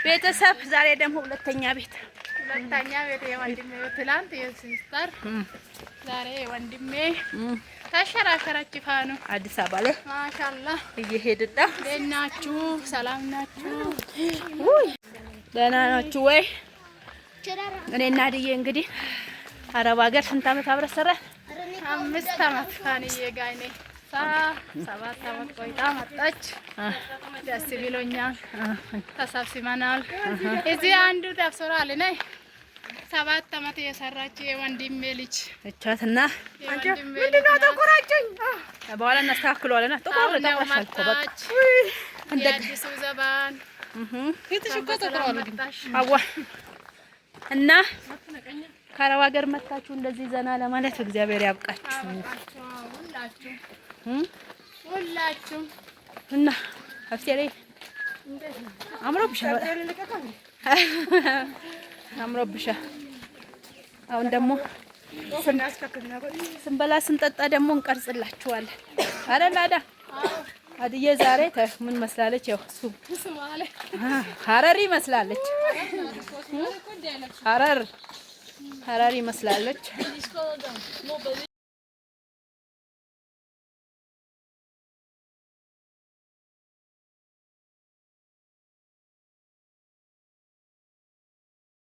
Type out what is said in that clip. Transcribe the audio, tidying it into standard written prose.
ቤተሰብ፣ ዛሬ ደግሞ ሁለተኛ ቤት። ሁለተኛ ቤት የወንድሜ፣ ትላንት የ sister፣ ዛሬ የወንድሜ ተሸራሸረች ፋኑ። አዲስ አበባ ላይ ማሻአላህ። እየሄድን ነው። እንዴት ናችሁ? ሰላም ናችሁ? ውይ፣ ደህና ናችሁ ወይ? እኔና አድዬ እንግዲህ አረብ ሀገር ስንት አመት አብረን ሰራን? 5 አመት ፋንዬ ጋር እኔ 7 አመት ቆይታ መጣች። ደስ ብሎኛል። ተሰብስበናል። እዚህ አንዱ ደብሶራ አለ ነይ 7 አመት የሰራች የወንድሜ ልጅ። እቻትና የወንድሜ ልጅ ናት። በኋላ እናስተካክለዋለን። ጥቁር አሁን ነው ጠቁረሻል እኮ በቃ። መጣች። የአዲሱ ዘባን መጣሽ። አዋ፣ እና ከአረብ ሀገር መታችሁ እንደዚህ ዘና ለማለት እግዚአብሔር ያብቃችሁ። ሁላችሁ ሁላችሁ። እና ሀፍቴ ላይ አምሮብሻል፣ በጣም አምሮብሻል። አሁን ደግሞ ስንበላ ስንጠጣ ደግሞ እንቀርጽላችኋለን። አይደል አዳ? አድዬ ዛሬ ምን መስላለች? ያው እሱ ሀረሪ መስላለች። ሀረር ሀረሪ መስላለች።